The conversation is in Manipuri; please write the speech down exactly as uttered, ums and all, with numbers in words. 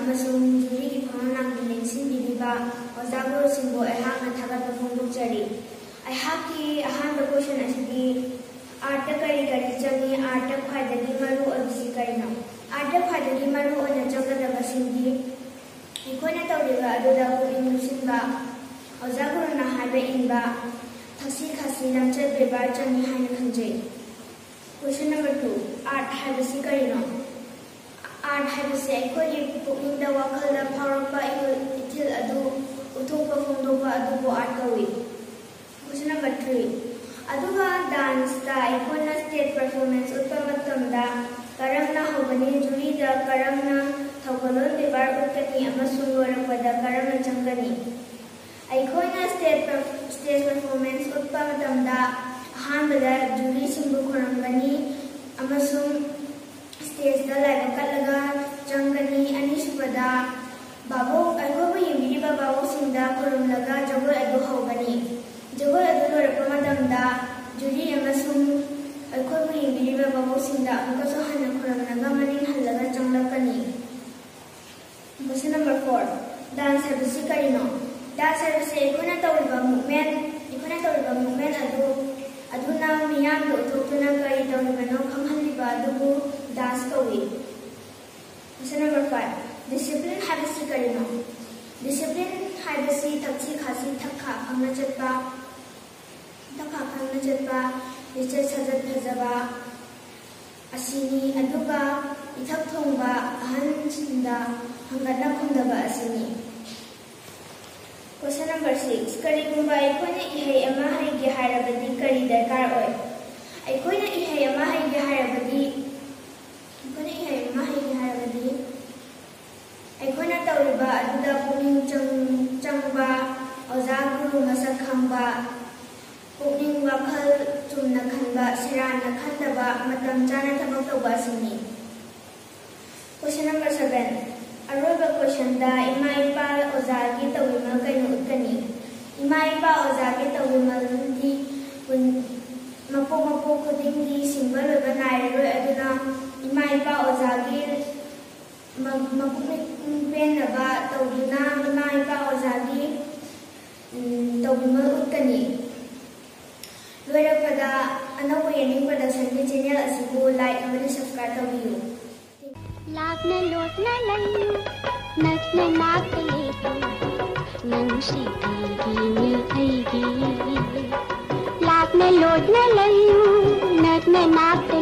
ꯑꯃꯁꯨꯡ ꯖꯨꯔꯤꯒꯤ ꯐꯝꯐꯝ ꯂꯥꯡꯕꯤ ꯂꯦꯡꯁꯤꯟꯕꯤꯔꯤꯕ ꯑꯣꯖꯥ ꯒꯨꯔꯨꯁꯤꯡꯕꯨ ꯑꯩꯍꯥꯛꯅ ꯊꯥꯒꯠꯄ ꯐꯣꯡꯗꯣꯛꯆꯔꯤ꯫ ꯑꯩꯍꯥꯛꯀꯤ ꯑꯍꯥꯟꯕ ꯀꯣꯏꯁꯟ ꯑꯁꯤꯗꯤ ꯑꯥꯔꯠꯇ ꯀꯔꯤ ꯀꯔꯤ ꯆꯪꯏ? ꯑꯥꯔꯠꯇ ꯈ꯭ꯋꯥꯏꯗꯒꯤ ꯃꯔꯨ ꯑꯣꯏꯕꯁꯤ ꯀꯔꯤꯅꯣ? ꯑꯥꯔꯠꯇ ꯈ꯭ꯋꯥꯏꯗꯒꯤ ꯃꯔꯨ ꯑꯣꯏꯅ ꯆꯪꯒꯗꯕꯁꯤꯡꯗꯤ ꯑꯩꯈꯣꯏꯅ ꯇꯧꯔꯤꯕ ꯑꯗꯨꯗ ꯄꯨꯛꯅꯤꯡ ꯂꯨꯞꯁꯤꯟꯕ, ꯑꯣꯖꯥ ꯒꯨꯔꯨꯅ ꯍꯥꯏꯕ ꯏꯟꯕ, ꯊꯛꯁꯤ ꯈꯥꯁꯤ ꯂꯝꯆꯠ ꯕꯦꯕꯥꯔ ꯆꯪꯏ ꯍꯥꯏꯅ ꯈꯟꯖꯩ꯫ Question number two, ꯑꯥꯔꯠ ꯍꯥꯏꯕꯁꯤ ꯀꯔꯤꯅꯣ? ꯑꯥꯔꯠ ꯍꯥꯏꯕꯁꯤ ꯑꯩꯈꯣꯏꯒꯤ ꯄꯨꯛꯅꯤꯡꯗ ꯋꯥꯈꯜꯗ ꯐꯥꯎꯔꯛꯄ ꯏꯍꯨꯜ ꯏꯊꯤꯜ ꯑꯗꯨ ꯎꯠꯊꯣꯛꯄ ꯐꯣꯡꯗꯣꯛꯄ ꯑꯗꯨꯕꯨ ꯑꯥꯔꯠ ꯀꯧꯏ꯫ Question number three, ꯑꯗꯨꯒ ꯗꯥꯟꯁꯇ ꯑꯩꯈꯣꯏꯅ ꯁ꯭ꯇꯦꯖ ꯄꯔꯐꯣꯔꯃꯦꯟꯁ ꯎꯠꯄ ꯃꯇꯝꯗ ꯀꯔꯝꯅ ꯍꯧꯒꯅꯤ? ꯖꯨꯔꯤꯗ ꯀꯔꯝꯅ ꯊꯧꯒꯜꯂꯣꯟ ꯕꯦꯕꯥꯔ ꯎꯠꯀꯅꯤ ꯑꯃꯁꯨꯡ ꯂꯣꯏꯔꯛꯄꯗ ꯀꯔꯝꯅ ꯆꯪꯒꯅꯤ? ꯑꯩꯈꯣꯏꯅ ꯁ꯭ꯇꯦꯖ ꯄꯔ- ꯁ꯭ꯇꯦꯖ ꯄꯔꯐꯣꯔꯃꯦꯟꯁ ꯎꯠꯄ ꯃꯇꯝꯗ ꯑꯍꯥꯟꯕꯗ ꯖꯨꯔꯤꯁꯤꯡꯕꯨ ꯈꯨꯔꯨꯝꯒꯅꯤ ꯑꯃꯁꯨꯡ ꯁ꯭ꯇꯦꯖꯇ ꯂꯥꯏꯕꯛ ꯀꯠꯂꯒ ꯆꯪꯒꯅꯤ꯫ ꯑꯅꯤꯁꯨꯕꯗ ꯚꯥꯕꯣꯛ, ꯑꯩꯈꯣꯏꯕꯨ ꯌꯦꯡꯕꯤꯔꯤꯕ ꯚꯥꯕꯣꯛꯁꯤꯡꯗ ꯈꯨꯔꯨꯝꯂꯒ ꯖꯒꯣꯏ ꯑꯗꯨ ꯍꯧꯒꯅꯤ꯫ ꯖꯒꯣꯏ ꯑꯗꯨ ꯂꯣꯏꯔꯛꯄ ꯃꯇꯝꯗ ꯖꯨꯔꯤ ꯑꯃꯁꯨꯡ ꯑꯩꯈꯣꯏꯕꯨ ꯌꯦꯡꯕꯤꯔꯤꯕ ꯚꯥꯕꯣꯛꯁꯤꯡꯗ ꯑꯃꯨꯛꯀꯁꯨ ꯍꯟꯅ ꯈꯨꯔꯨꯝꯂꯒ ꯃꯅꯤꯡ ꯍꯜꯂꯒ ꯆꯪꯂꯛꯀꯅꯤ꯫ Question number four, ꯗꯥꯟꯁ ꯍꯥꯏꯕꯁꯤ ꯀꯔꯤꯅꯣ? ꯗꯥꯟꯁ ꯍꯥꯏꯕꯁꯤ ꯑꯩꯈꯣꯏꯅ ꯇꯧꯔꯤꯕ ꯃꯨꯞꯃꯦꯟ, ꯑꯩꯈꯣꯏꯅ ꯇꯧꯔꯤꯕ ꯃꯨꯞꯃꯦꯟ ꯑꯗꯨ, ꯑꯗꯨꯅ ꯃꯤꯌꯥꯝꯗ ꯎꯠꯊꯣꯛꯇꯨꯅ ꯀꯔꯤ ꯇꯧꯔꯤꯕꯅꯣ ꯈꯪꯍꯜꯂꯤꯕ ꯑꯗꯨꯕꯨ ꯗꯥꯟꯁ ꯀꯧꯏ꯫ Question number five, ꯗꯤꯁꯤꯄ꯭ꯂꯤꯟ ꯍꯥꯏꯕꯁꯤ ꯀꯔꯤꯅꯣ? ꯗꯤꯁꯤꯄ꯭ꯂꯤꯟ ꯍꯥꯏꯕꯁꯤ ꯊꯛꯁꯤ ꯈꯥꯁꯤ ꯊꯛ ꯈꯥ ꯈꯪꯅ ꯆꯠꯄ, ꯊꯛ ꯈꯥ ꯈꯪꯅ ꯆꯠꯄ, ꯂꯤꯆꯠ ꯁꯥꯖꯠ ꯐꯖꯕ ꯑꯁꯤꯅꯤ, ꯑꯗꯨꯒ ꯏꯊꯛ ꯊꯣꯡꯕ ꯑꯍꯟꯁꯤꯡꯗ ꯍꯪꯒꯠꯅ ꯈꯨꯝꯗꯕ ꯑꯁꯤꯅꯤ꯫ Question number six, ꯀꯔꯤꯒꯨꯝꯕ ꯑꯩꯈꯣꯏꯅ ꯏꯍꯩ ꯑꯃ ꯍꯩꯒꯦ ꯍꯥꯏꯔꯕꯗꯤ ꯀꯔꯤ ꯗꯔꯀꯥꯔ ꯑꯣꯏ? ꯑꯩꯈꯣꯏꯅ ꯏꯍꯩ ꯑꯃ ꯍꯩꯒꯦ ꯍꯥꯏꯔꯕꯗꯤ, ꯑꯩꯈꯣꯏꯅ ꯏꯍꯩ ꯑꯃ ꯍꯩꯒꯦ ꯍꯥꯏꯔꯕꯗꯤ, ꯑꯩꯈꯣꯏꯅ ꯇꯧꯔꯤꯕ ꯑꯗꯨꯗ ꯄꯨꯛꯅꯤꯡ ꯆꯪ-, ꯆꯪꯕ, ꯑꯣꯖꯥ ꯒꯨꯔꯨ ꯃꯁꯛ ꯈꯪꯕ, ꯄꯨꯛꯅꯤꯡ ꯋꯥꯈꯜ ꯆꯨꯝꯅ ꯈꯟꯕ, ꯁꯦꯔꯥꯟꯅ ꯈꯟꯗꯕ, ꯃꯇꯝ ꯆꯥꯅ ꯊꯕꯛ ꯇꯧꯕ ꯑꯁꯤꯅꯤ꯫ Question number seven, ꯑꯔꯣꯏꯕ questionꯗ ꯏꯃꯥ ꯏꯄꯥ ꯑꯣꯖꯥꯒꯤ ꯇꯧꯕꯤꯃꯜ ꯀꯩꯅꯣ ꯎꯠꯀꯅꯤ? ꯏꯃꯥ ꯏꯄꯥ ꯑꯣꯖꯥꯒꯤ ꯇꯧꯕꯤꯃꯜꯗꯤ ꯄꯨꯟ-, ꯃꯄꯣꯛ ꯃꯄꯣꯛ ꯈꯨꯗꯤꯡꯒꯤ ꯁꯤꯡꯕ ꯂꯣꯏꯕ ꯅꯥꯏꯔꯔꯣꯏ, ꯑꯗꯨꯅ ꯏꯃꯥ ꯏꯄꯥ ꯑꯣꯖꯥꯒꯤ ꯃ-, ꯃꯄꯨꯛꯅꯤꯡ ꯈꯪꯅꯕ ꯇꯧꯗꯨꯅ ꯏꯃꯥ ꯏꯄꯥ ꯑꯣꯖꯥꯒꯤ, ꯎꯝ, ꯇꯧꯕꯤꯃꯜ ꯎꯠꯀꯅꯤ꯫ ꯂꯣꯏꯔꯛꯄꯗ ꯑꯅꯧꯕ ꯌꯦꯡꯅꯤꯡ ꯄ꯭ꯔꯗꯛꯁꯟꯒꯤ ꯆꯦꯅꯦꯜ ꯑꯁꯤꯕꯨ ꯂꯥꯏꯛ ꯑꯃꯗꯤ ꯁꯕꯁꯀ꯭ꯔꯥꯏꯕ ꯇꯧꯕꯤꯌꯨ꯫ ꯂꯥꯞꯅ ꯂꯣꯠꯅ ꯂꯩꯌꯨ, ꯅꯛꯅ ꯅꯥꯛꯇ ꯂꯩꯌꯨ, ꯅꯪꯁꯤ ꯑꯩꯒꯤꯅꯤ, ꯑꯩꯒꯤ꯫ ꯂꯥꯞꯅ ꯂꯣꯠꯅ ꯂꯩꯌꯨ, ꯅꯛꯅ ꯅꯥꯛꯇ